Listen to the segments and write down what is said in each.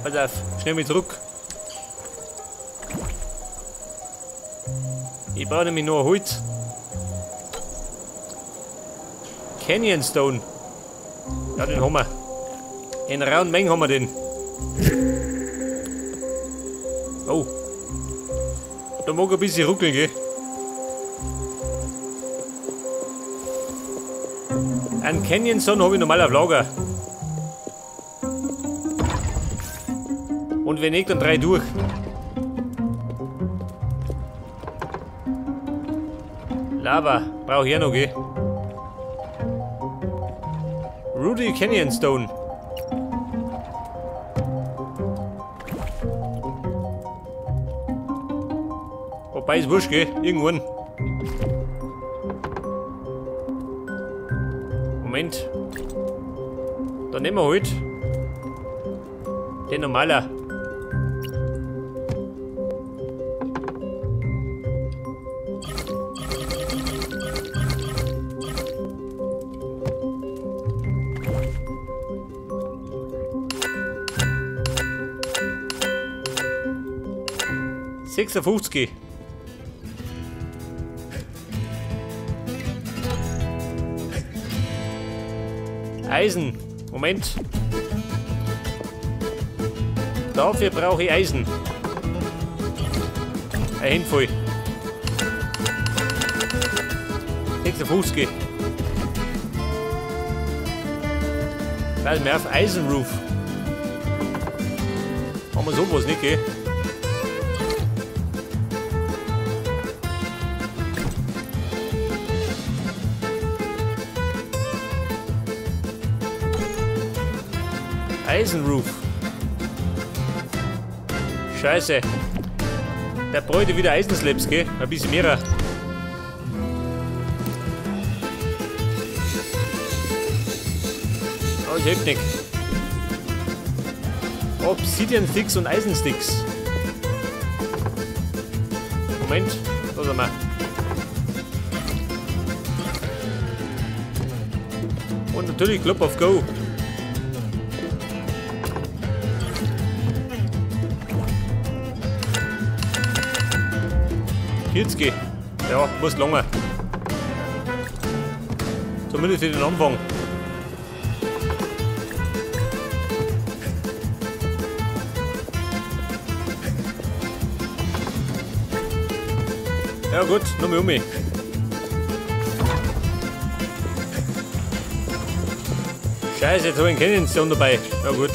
Pass auf, schnell mit zurück. Ich brauche nämlich nur Holz. Canyon Stone. Ja, den haben wir. In rauen Mengen haben wir den. Oh. Da mag ein bisschen ruckeln, gell? Einen Canyon Stone habe ich normal auf Lager. Und wenn nicht, dann drei durch. Lava, brauche ich ja noch, gell? Rudy Canyon Stone. Wobei ist wurscht, gell? Irgendwann. Moment. Dann nehmen wir halt den normaler. $56. Eisen. Moment. Dafür brauche ich Eisen. Ein Handvoll. 56. Pass mir auf, Eisenroof. Haben wir sowas nicht, gell? Eisenroof. Scheiße. Der bräuchte wieder Eisenslabs, gell? Ein bisschen mehrer. Aber es hilft nicht. Obsidian Sticks und Eisensticks. Moment, da sind wir. Und natürlich Club of Go. 40. Ja, muss lange. Zumindest für den Anfang. Ja gut, nochmal um mich. Scheiße, jetzt habe ich einen Canyon Stone dabei. Ja gut.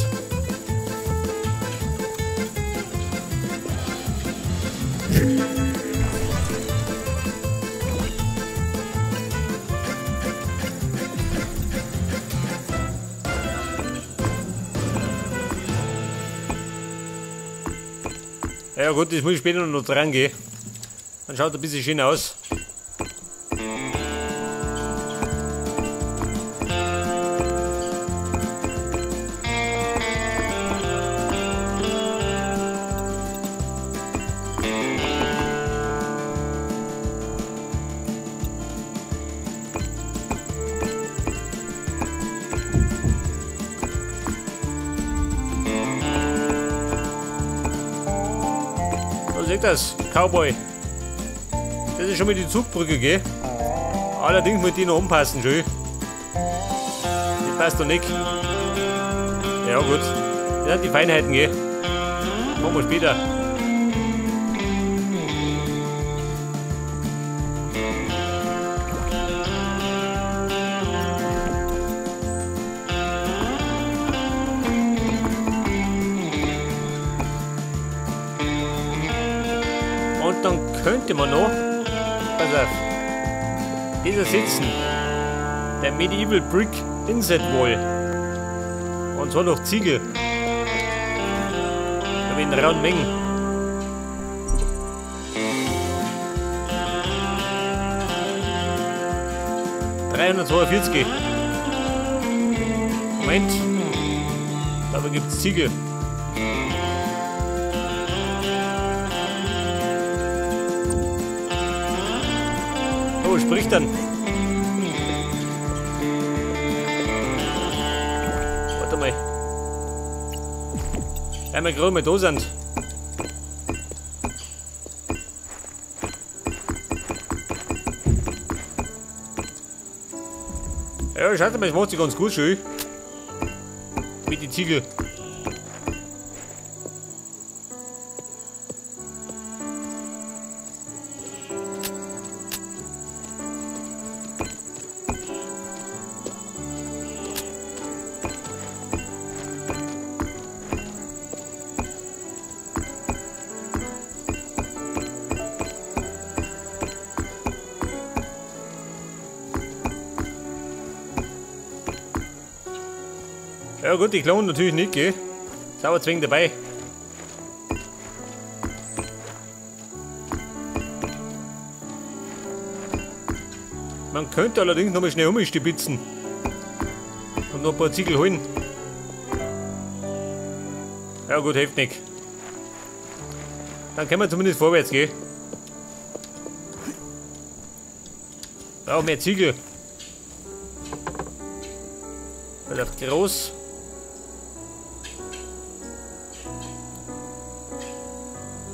Ja gut, das muss ich später noch dran gehen. Dann schaut ein bisschen schön aus. Seht das, Cowboy. Das ist schon mal die Zugbrücke, gell? Allerdings muss die noch umpassen, schön. Die passt doch nicht. Ja gut. Das sind die Feinheiten, gell? Machen wir später. Und dann könnte man noch, pass auf, dieser sitzen, der Medieval Brick Inset Wall. Und zwar noch Ziegel. Aber in rauen Mengen. $342. Moment. Dabei gibt es Ziegel. Oh, spricht dann. Warte mal. Weil wir gerade mal da sind. Ja, schaut mal, das macht sich ganz gut schön. Mit den Ziegel. Ja gut, die klauen natürlich nicht, gell? Ist aber zwingend dabei. Man könnte allerdings nochmal schnell umstibitzen. Und noch ein paar Ziegel holen. Ja gut, hilft nicht. Dann können wir zumindest vorwärts gehen. Brauchen mehr Ziegel. Relativ groß.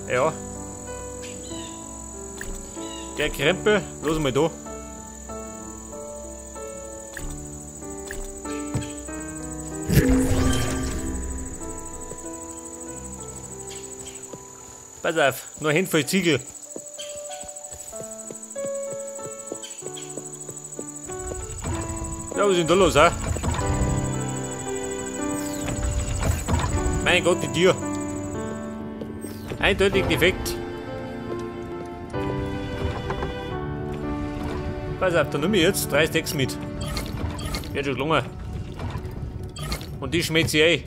Ja. Der Krempel, los mal da. Pass auf, noch ein voll Ziegel. Ja, was ist denn da los, hä? Mein Gott, die Tür. Eindeutig defekt. Pass auf, da nehme ich jetzt 3 Stacks mit. Wird schon gelungen. Und die schmeckt sie ein.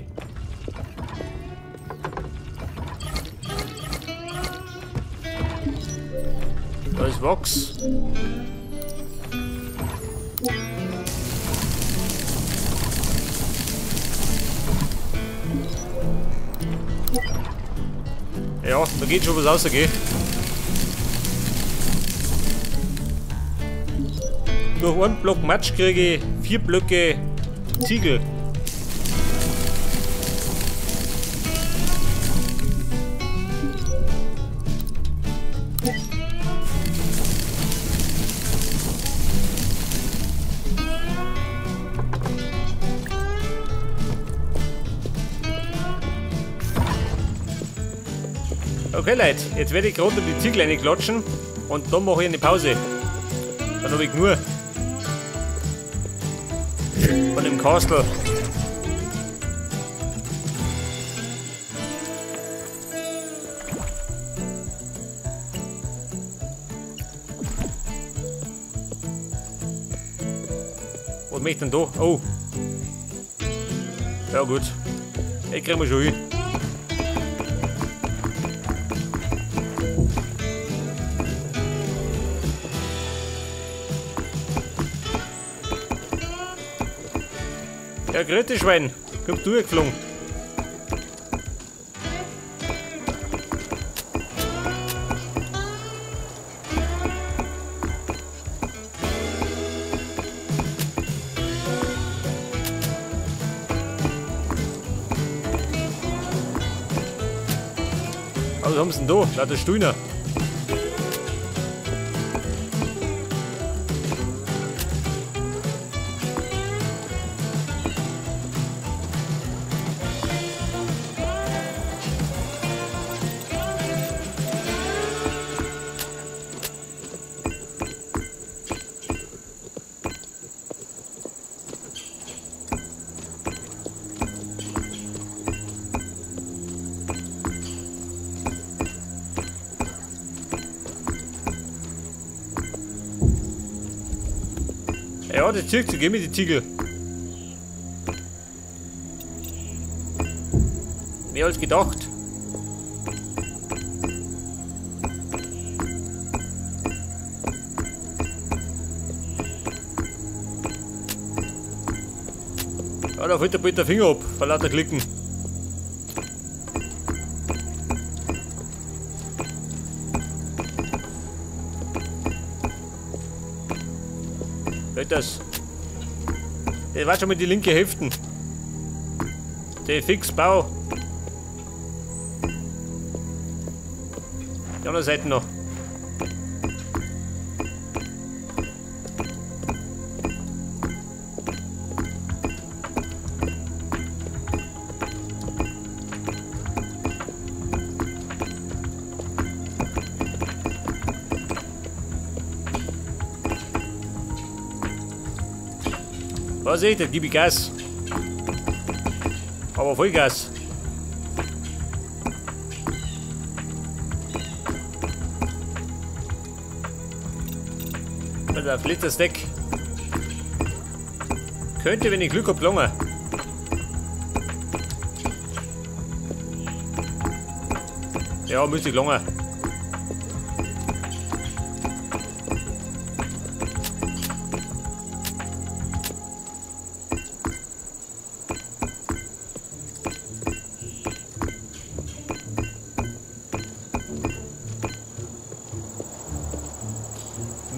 Da ist Wachs. Ja, da geht schon was raus, gell? Durch einen Block Matsch kriege ich 4 Blöcke Ziegel. Okay Leute, jetzt werde ich gerade um die Ziegel reinklatschen und dann mache ich eine Pause. Dann habe ich nur von dem Kastel. Was möchte ich denn da? Oh. Ja gut. Ich kriege wir schon hin. Ja, grüß Schwein, kommst du geflogen? Was haben sie denn da? Lauter Stühner. Ja, das zieht sich mit den Ziegel. Mehr als gedacht. Ja, da fällt der bald der Finger ab, vor lauter Klicken. Das. Das war schon mal die linke Hälfte. Der Fixbau. Die andere Seite noch. Was ich, da gebe ich Gas. Aber Vollgas. Da fliegt das weg. Könnte, wenn ich Glück hab, gelungen. Ja, müsste gelungen.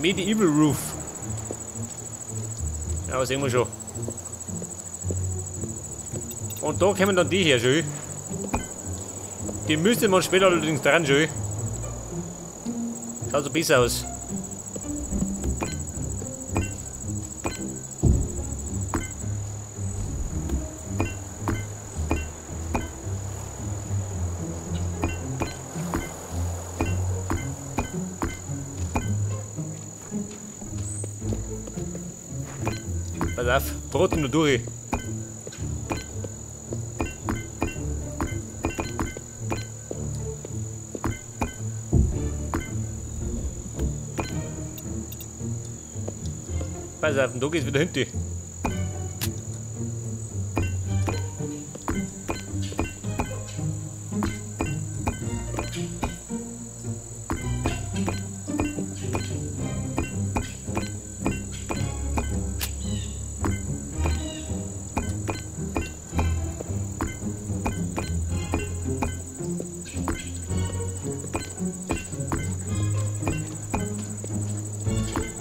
Medieval Roof. Ja, sehen wir schon. Und da kommen dann die her, schön. Die müsste man später allerdings dran, schön. Schaut so besser aus. Pass auf, Brot nur durch. Pass auf, und da geht's wieder hinten.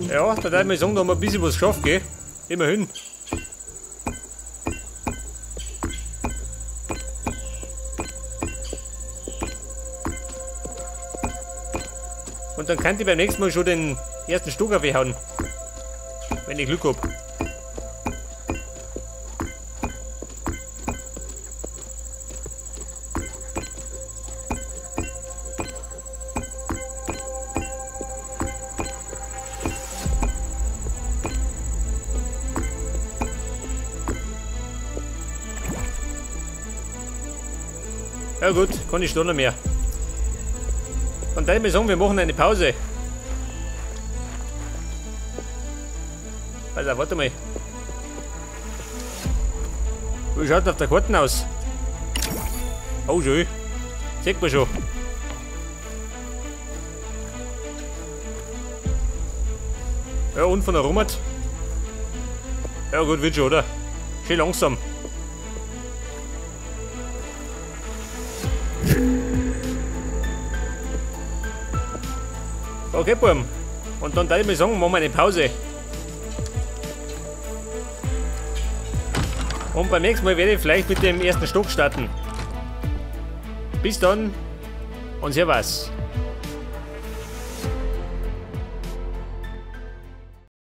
Ja, da darf ich mal sagen, da haben wir ein bisschen was geschafft, gell? Immerhin. Und dann kann ich beim nächsten Mal schon den ersten Stock aufhauen. Wenn ich Glück hab. Ja gut, keine Stunde mehr. Und dann würde ich sagen, wir machen eine Pause. Also, warte mal. Wie schaut denn auf der Karte aus? Oh, schön. Sieht man schon. Ja, und von der Rummert. Ja gut, wird schon, oder? Schön langsam. Okay, Burm. Und dann darf ich mal sagen, machen wir eine Pause. Und beim nächsten Mal werde ich vielleicht mit dem ersten Stock starten. Bis dann und servus.